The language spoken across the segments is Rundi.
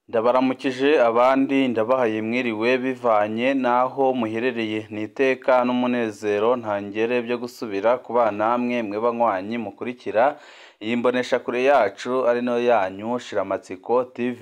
Ndabaramukije abandi ndabahaye mwiriwe bivanye n'aho muherereye, ni iteka n'umunezero ntangere byo gusubira kubana namwe mwe banywanyi mukurikira iyi mboneshakure yacu ari nayo yanyu Shiramatsiko TV.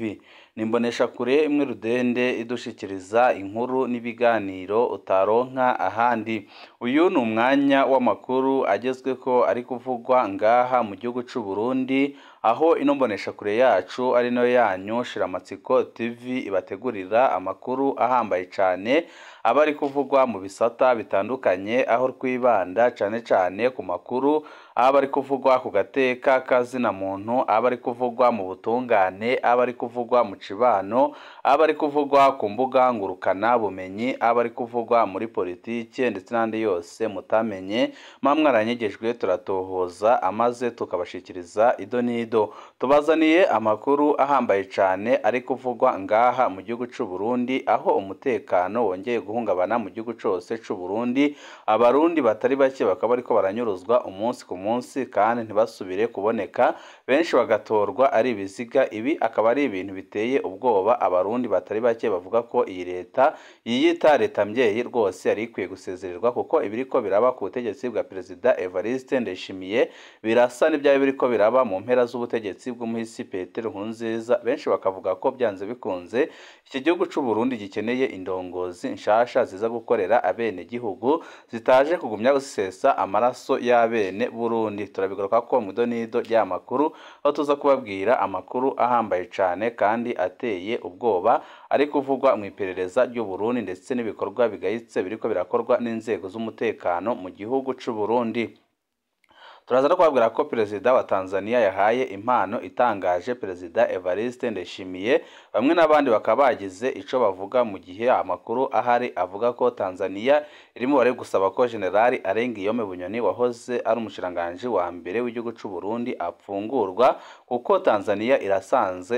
Ni imboneshakure imwe rudende idushikiriza inkuru n'ibiganiro utaronka ahandi. Uyu ni umwanya w'amakuru agezweko ari kuvugwa ngaha mu gihugu c'u Burundi, aho ino mboneshakure yacu ari nayo yanyu Shiramatsiko TV ibategurira amakuru ahambaye cane aba ari kuvugwa mu bisata bitandukanye, aho twibanda cane cane ku makuru aba ari kuvugwa ku gateka kazina muntu, aba ari kuvugwa mu butungane, aba ari kuvugwa mu cibano, aba ari kuvugwa ku mbuga ngurukana bumenyi, aba ari kuvugwa muri politike ndetse n'andi yose mutamenye mwamwaranyegejwe turatohoza amaze tukabashikiriza ido n'ido. Tubazaniye amakuru ahambaye cane ari kuvugwa ngaha mu gihugu c'u Burundi, aho umutekano wongeye guhungabana mu gihugu cose c'u Burundi. Abarundi batari bake bakaba bariko baranyuruzwa umunsi ku munsi kandi ntibasubire kuboneka, benshi bagatorwa ari ibiziga. Ibi akaba ari ibintu biteye ubwoba abarundi batari bake bavuga ko iyi leta yiyita leta mvyeyi rwose yari ikwiye gusezererwa, kuko ibiriko biraba ku butegetsi bwa Perezida Evariste Ndayishimiye birasa n'ivyari biriko biraba mu mpera z'ubutegetsi bw'umuhisi Petero Nkurunziza. Benshi bakavuga ko byanze bikunze iki gihugu c'u Burundi gikeneye indongozi nshasha ziza gukorera abene gihugu, zitaje kugumya gusesa amaraso y'abene Burundi. Turabigaruka ko mu idonido ry'amakuru, aho tuza kubabwira amakuru ahambaye cane kandi ateye ubwoba ari kuvugwa mu iperereza ry'u Burundi ndetse n'ibikorwa bigayitse biriko birakorwa n'inzego z'umutekano mu gihugu c'u Burundi. Turaza no kubabwira ko Perezida wa Tanzania yahaye impano itangaje Perezida Evariste Ndayishimiye, bamwe n'abandi bakaba bagize ico bavuga, mu gihe amakuru ahari avuga ko Tanzania irimo bari gusaba ko General Arengiyome Bunyoni wahoze ari umushikiranganji wa mbere w'igihugu c'u Burundi apfungurwa, kuko Tanzania irasanze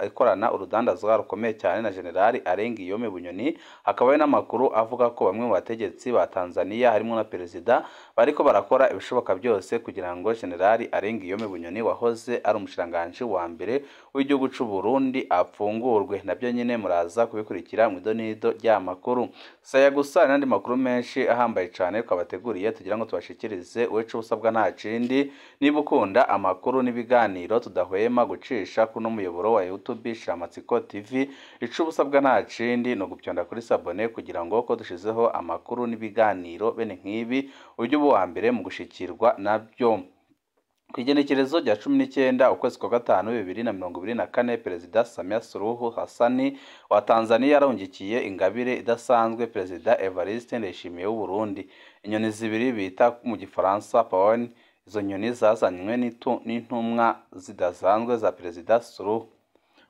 ikorana urudandazwa rukomeye cyane na General Arengiyome Bunyoni. Hakaba hari n'amakuru avuga ko bamwe mu bategetsi ba Tanzania harimo na Perezida bariko barakora ibishoboka byose kugira ngo General Arengiyome Bunyoni wahoze ari umushikiranganji wa mbere w'igihugu c'u Burundi apfungurwe. Nabyo nyine muraza kubikurikira mu idonido ry'amakuru. Saya gusa n'andi makuru menshi ahambaye cane twabateguriye tugira ngo tubashikirize. Uweco usabwa nta kindi, niba ukunda amakuru n'ibiganiro tudahwema gucisha kuno muyoboro wa YouTube Shiramatsiko TV, ico usabwa nta kindi no gupyonda kuri sabone kugira ngo ko dushizeho amakuru n'ibiganiro bene nk'ibi ujye uba uwa mbere mu gushikirwa nabyo. Ku igenekerezo rya 19 ukwezi kwa gatanu 2024, Perezida Samia Suluhu Hassan wa Tanzania yarungikiye ingabire idasanzwe Perezida Evariste Ndayishimiye w'u Burundi, inyoni zibiri bita mu gifaransa paon. Izo nyoni zazanywe n'intumwa zidasanzwe za Perezida Suluhu.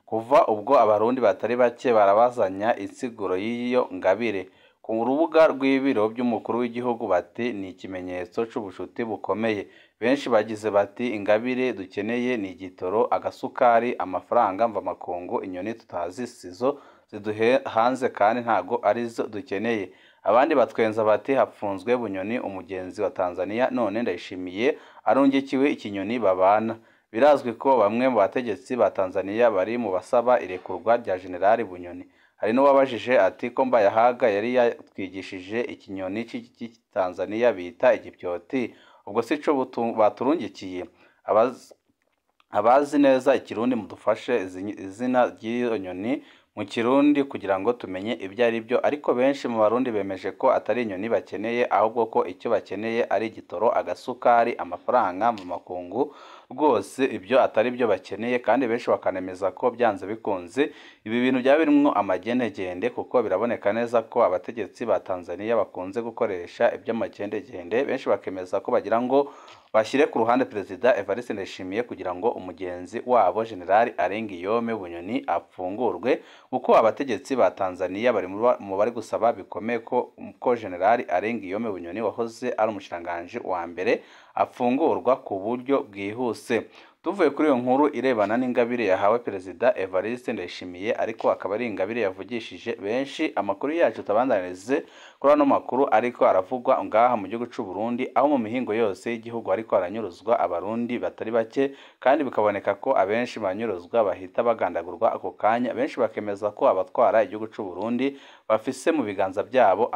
Kuva ubwo abarundi batari bake barabazanya insiguro y'iyo ngabire. Ku rubuga rw'ibiro by'umukuru w'igihugu bati ni ikimenyetso c'ubucuti bukomeye. Benshi bagize bati ingabire dukeneye ni igitoro, agasukari, amafaranga mvamakungu, inyoni tutazi sizo ziduhanze kandi ntago arizo dukeneye. Abandi batwenza bati hapfunzwe Bunyoni umugenzi wa Tanzania, none Ndayishimiye arungikiwe ikinyoni babana. Birazwi ko bamwe mu bategetsi ba Tanzania bari mu basaba irekurwa rya General Bunyoni. Hari n'uwabajije ati ko Mbayahaga yari yatwigishije ikinyoni cy'Itanzania bita igipyoti, ubwo si co baturungikiye? Abazi neza ikirundi mudufashe izina ry'iyo nyoni mu kirundi kugira ngo tumenye ibyo ari byo. Ariko benshi mu barundi bemeje ko atari inyoni bakeneye, ahubwo ko icyo bakeneye ari igitoro, agasukari, amafaranga mu makungu, rwose ibyo atari byo bakeneye. Kandi benshi bakanemeza ko byanze bikunze ibi bintu byaba birimwo amagendegende, kuko biraboneka neza ko abategetsi ba Tanzania bakunze gukoresha iby'amagendegende. Benshi bakemeza ko bagira ngo bashyire ku ruhande Perezida Evariste Ndayishimiye kugira ngo umugenzi wabo General Arengiyome Bunyoni apfungurwe, kuko abategetsi ba Tanzania bari mu bari gusaba bikomeye ko General Arengiyome Bunyoni wahoze ari umushikiranganji wa mbere afungurwa ku buryo bwihuse. Tuvuye kuri iyo nkuru irebana n'ingabire yahawe Perezida Evariste Ndayishimiye, ariko akaba ari ingabire yavugishije benshi. Amakuru yacu tabandanirize kuri ano makuru ariko aravugwa ngaha mu gihugu c'u Burundi, aho mu mihingo yose y'igihugu ariko aranyuruzwa abarundi batari bake, kandi bikaboneka ko abenshi banyuruzwa bahita bagandagurwa ako kanya. Benshi bakemeza ko abatwara igihugu c'u Burundi bafise mu biganza byabo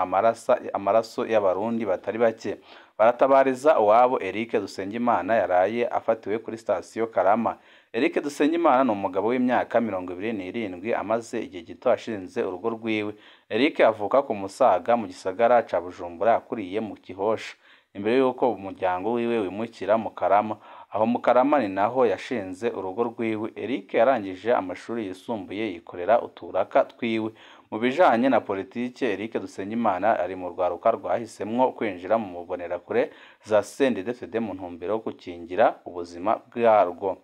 amaraso y'abarundi batari bake. Baratabariza uwabo Eric Dusengimana yaraye afatiwe kuri sitasiyo Karama. Eric Dusengimana ni umugabo w'imyaka 27 amaze igihe gito ashinze urugo rwiwe. Eric avuka ku Musaga mu gisagara ca Bujumbura, akuriye mu Gihosha imbere y'uko umuryango wiwe wimukira mu Karama. Aho mu Karama ni naho yashinze urugo rwiwe. Eric yarangije amashuri yisumbuye yikorera uturaka twiwe. Mu bijanye na politike, Eric Dusengimana ari mu rwaruka rwahisemwo kwinjira mu mbonerakure za CNDD-FDD mu ntumbero yo gukingira ubuzima bwarwo.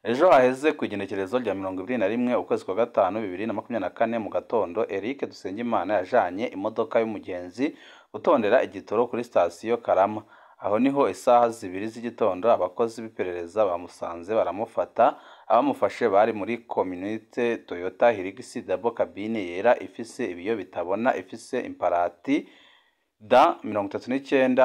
Ejo haheze ku igenekerezo rya 21 ukwezi kwa gatanu 2024 mu gatondo, Eric Dusengimana yajanye imodoka y'umugenzi gutondera igitoro kuri sitasiyo Karama. Aho niho isaha 2 z'igitondo abakozi b'iperereza bamusanze baramufata. Abamufashe bari muri community Toyota Hilux double cabine yera ifise ibiyo bitabona, ifise imparati D 39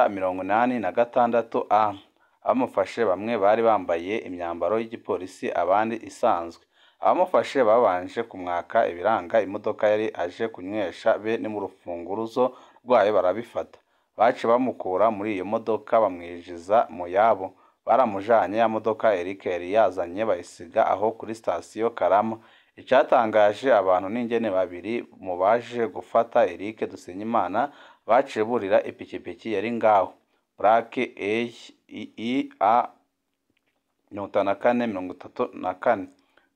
86 A. Abamufashe bamwe bari bambaye imyambaro y'igipolisi, abandi isanzwe. Abamufashe babanje kumwaka ibiranga imodoka yari aje kunywesha be n'urufunguruzo rwayo barabifata. Bace bamukura muri iyo modoka bamwinjiza mu yabo. Baramujanye ya modoka Eric yari yazanye bayisiga aho kuri sitasiyo Karama. Icatangaje abantu n'ingene babiri mu baje gufata Eric Dusengimana baciye burira ipikipiki yari ngaho, plaque A 54 34,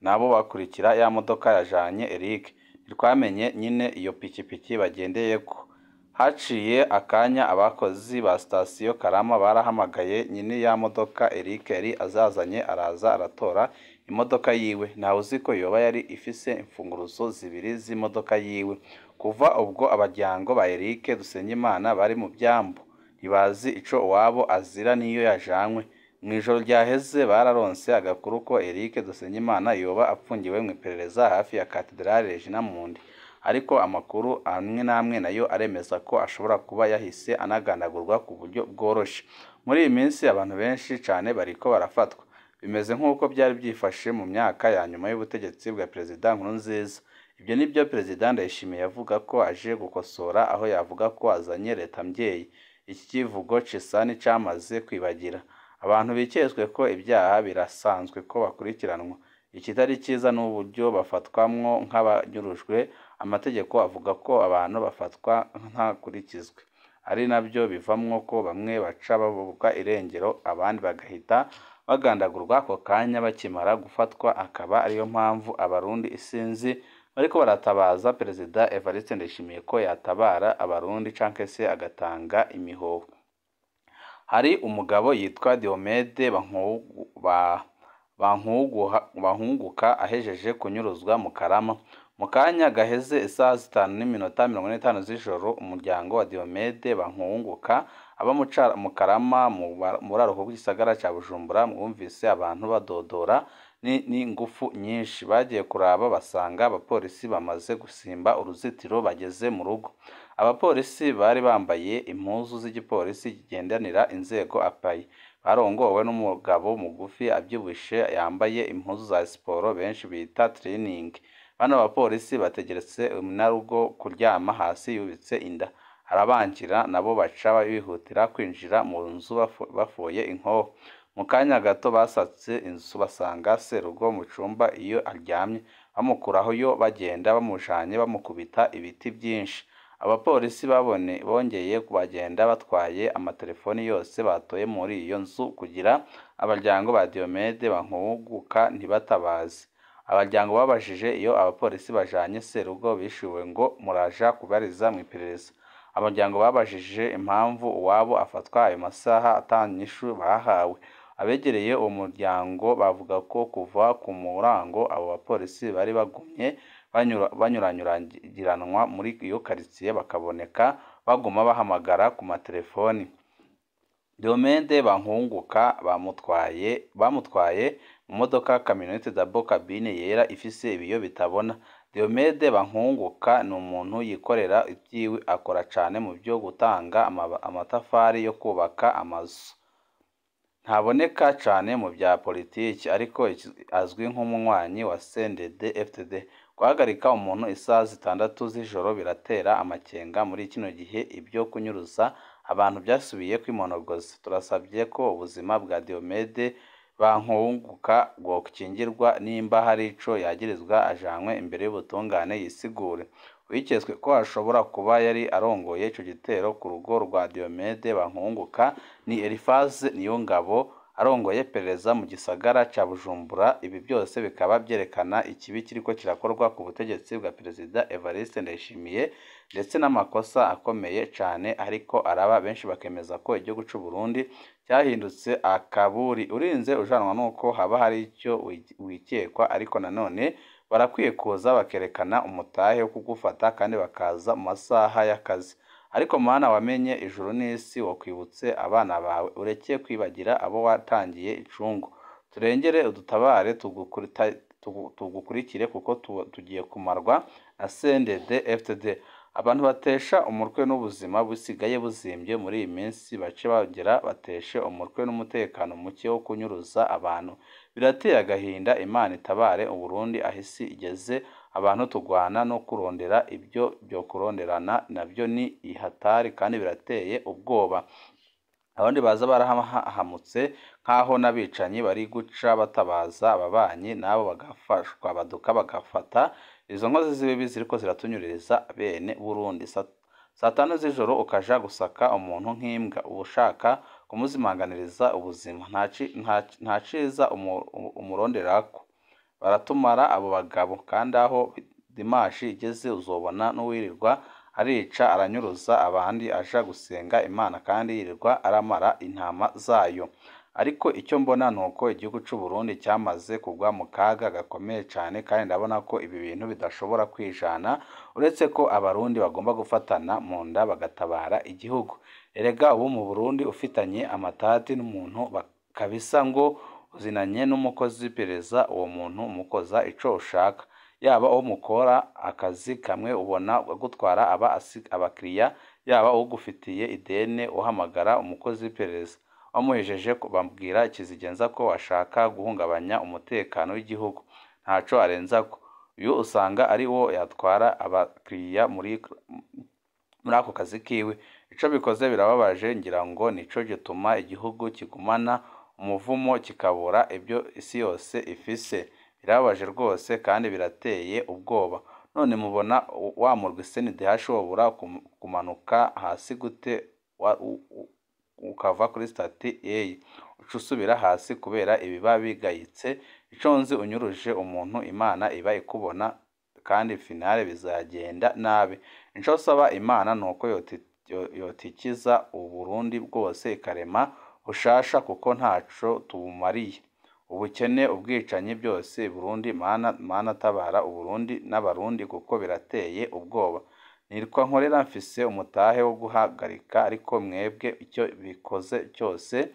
nabo bakurikira ya modoka yajanye Eric. Ntitwamenye nyine iyo pikipiki bagendeyeko. Haciye akanya abakozi ba sitasiyo Karama barahamagaye nyine ya modoka Eric yari azazanye, araza aratora imodoka yiwe. Ntawe uzi ko yoba yari ifise imfunguruzo zibiri z'imodoka yiwe. Kuva ubwo abaryango ba Eric Dusengimana bari mu byambu, ntibazi ico uwabo azira n'iyo yajanywe. Mu ijoro ryaheze bararonse agakuru ko Eric Dusengimana yoba apfungiwe mu iperereza hafi ya Cathedrale Regina Mundi, ariko amakuru amwe n'amwe nayo aremeza ko ashobora kuba yahise anagandagurwa ku buryo bworoshe. Muri iyi minsi abantu benshi cane bariko barafatwa, bimeze nk'uko byari byifashe mu myaka ya nyuma y'ubutegetsi bwa Perezida Nkurunziza. Ibyo nibyo Perezida Ndayishimiye yavuga ko aje gukosora, aho yavuga ko azanye leta mbyeyi. Iki kivugo cisa n'icamaze kwibagira. Abantu biketswe ko ibyaha birasanzwe ko bakurikiranwa. Ikitari cyiza ni uburyo bafatwamwo nk'abanyurujwe. Amategeko avuga ko abantu bafatwa ntakurikizwe, ari nabyo bivamwo ko bamwe baca babuka irengero, abandi bagahita bagandagurwa ako kanya bakimara gufatwa. Akaba ariyo mpamvu abarundi isinzi bariko baratabaza Perezida Evariste Ndayishimiye ko yatabara abarundi canke se agatanga imihoho. Hari umugabo yitwa Diomede Bankunguka ahejeje kunyuruzwa mu Karama. Mu kanya gaheze isaha 5:45 z'ijoro, umuryango wa Diomede Bankunguka aba mu Karama mu buraruko bw'igisagara ca Bujumbura mwumvise abantu badodora n'ingufu nyinshi. Bagiye kuraba basanga abapolisi bamaze gusimba uruzitiro bageze mu rugo. Abapolisi bari bambaye impuzu z'igipolisi kigendanira inzego apayi, barongowe n'umugabo mugufi avyibushe yambaye impuzu za siporo benshi bita training. Bano bapolisi bategeretse umunyarugo kuryama hasi yubitse inda, arabangira nabo baca bihutira kwinjira mu nzu bafoye inkoho. Mu kanya gato basatse inzu basanga serugo mu cumba iyo aryamye, bamukuraho yo bagenda bamujanye bamukubita ibiti byinshi. Abapolisi bongeye bagenda batwaye amatelefoni yose batoye muri iyo nzu kugira abaryango ba Diomede Bankunguka ntibatabaze. Abaryango babajije iyo abapolisi bajanye serugo, bishuwe ngo muraja kubariza mu iperereza. Abaryango babajije impamvu uwabo afatwa ayo masaha atanyishu bahawe. Abegereye uwo muryango bavuga ko kuva ku murango abo bapolisi bari bagumye banyuranyurangiranwa muri iyo karitsiye, bakaboneka baguma bahamagara ku matelefoni. Diomede Bankunguka bamutwaye mu modoka kamyonete double cabine yera ifise ibiyo bitabona. Diomede Bankunguka ni umuntu yikorera ibyiwe, akora cane mu byo gutanga amatafari yo kubaka amazu. Ntaboneka cane mu bya politiki, ariko azwi nk'umunywanyi wa CNDD-FDD. Guhagarika umuntu isaha 6 z'ijoro biratera amakenga muri kino gihe ibyo kunyuruza abantu byasubiye kwimonogoza. Turasabye ko ubuzima bwa Diomede Bankunguka bwokingirwa, nimba hari ico yagirizwa ajanwe imbere y'ubutungane yisigure. Uwiketswe ko ashobora kuba yari arongoye ico gitero ku rugo rwa Diomede Bankunguka ni Eliphaz Niyongabo, arongoye iperereza mu gisagara ca Bujumbura. Ibi byose bikaba vyerekana ikibi kiriko kirakorwa ku butegetsi bwa Perezida Evariste Ndayishimiye, ndetse n'amakosa akomeye cane ariko araba. Benshi bakemeza ko igihugu c'u Burundi cyahindutse akaburi. Urinze ujanwa nuko haba hari icyo wikekwa, ariko nanone barakwiye kuza bakerekana umutahe wo kugufata, kandi bakaza mu masaha y'akazi. Ariko Mana wamenye ijuru n'isi, wokwibutse abana bawe, ureke kwibagira abo watangiye icungu. Turengere udutabare, tugukurikire, kuko tugiye kumarwa na CNDD-FDD. Abantu batesha umutwe n'ubuzima busigaye buzimbye muri iyi minsi, bace bagera bateshe umutwe n'umutekano muke wo kunyuruza abantu. Birateye agahinda. Imana itabare Uburundi aho isi igeze. Abantu tugwana no kurondera ibyo byo kuronderana nabyo ni ihatari, kandi birateye ubwoba. Abandi baza barahahamutse nk'aho n'abicanyi bari guca batabaza ababanyi, nabo bagafashwa baduka bagafata izo nkozi z'ibibi ziriko ziratunyuririza bene Burundi. Saa 5 z'ijoro ukaja gusaka umuntu nk'imbwa, uba ushaka kumuzimanganiriza ubuzima. Nta ciza umuronderako. Baratumara abo bagabo, kandi aho dimashi igeze uzobona n'uwirirwa arica aranyuruza abandi aja gusenga Imana, kandi yirirwa aramara intama zayo. Ariko icyo mbona nuko igihugu c'u Burundi cyamaze kugwa mu kaga gakomeye cane, kandi ndabona ko ibi bintu bidashobora kwijana, uretse ko abarundi bagomba gufatana mu nda bagatabara igihugu. Erega ubu mu Burundi ufitanye amatati n'umuntu kabisa ngo uzinanye n'umukozi w'iperereza, uwo muntu umukoza ico ushaka. Yaba uwo mukora akazi kamwe ubona agutwara aba abakiriya, yaba ugufitiye idene uhamagara umukozi w'iperereza. Bamuhejeje bambwira ikizigenza ko ashaka guhungabanya umutekano w'igihugu, ntaco arenzako. Uyu usanga ari wo yatwara abakiriya muri ako kazi kiwe. Ico bikoze birababaje, ngira ngo nico gituma igihugu kigumana umuvumo kikabura ibyo isi yose ifise. Birababaje rwose kandi birateye ubwoba. None mubona wa murwi CNDH wobura kumanuka hasi gute, ukava kuri stati A uca usubira hasi kubera ibiba bigayitse? Ico nzi unyuruje umuntu Imana iba ikubona, kandi finale bizagenda nabi. Ico nsaba Imana nuko yotikiza Uburundi bwose ikarema bushasha, kuko ntaco tubumariye. Ubukene, ubwicanyi byose Burundi. Mana tabara Uburundi n'abarundi kuko birateye ubwoba. Nitwa nkorera mfise umutahe wo guhagarika, ariko mwebwe icyo bikoze cyose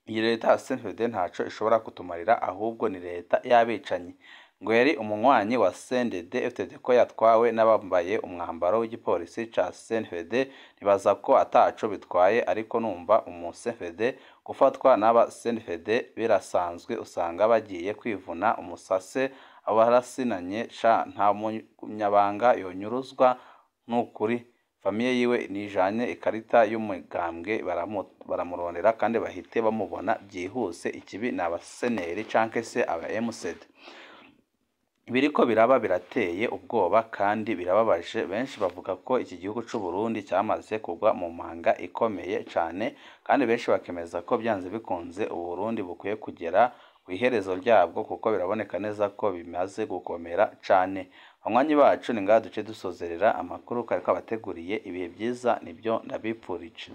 iyi leta ya CNDD ntaco ishobora kutumarira, ahubwo ni leta y'abicanyi. Ngo yari umunywanyi wa CNDD-FDD ko yatwawe n'abambaye umwambaro w'igipolisi ca CNDD, nibaza ko ataco bitwaye, ariko numva umu CNDD gufatwa n'aba CNDD birasanzwe, usanga bagiye kwivuna umusase abarasinanye. Sha nta munyabanga yonyuruzwa nukuri. Famiye yiwe nijanye ikarita y'umugambwe, baramurondera kandi bahite bamubona byihuse. Ikibi ni abaseneri canke se aba MCD. Ibiriko biraba birateye ubwoba kandi birababaje. Benshi bavuga ko iki gihugu c'u Burundi cyamaze kugwa mu manga ikomeye cane, kandi benshi bakemeza ko byanze bikunze Uburundi bukwiye kugera ku iherezo ryabwo, kuko biraboneka neza ko bimaze gukomera cane. Banywanyi bacu, ni ngaha duce dusozerera amakuru kari kabateguriye. Ibihe byiza nibyo ndabipfurije.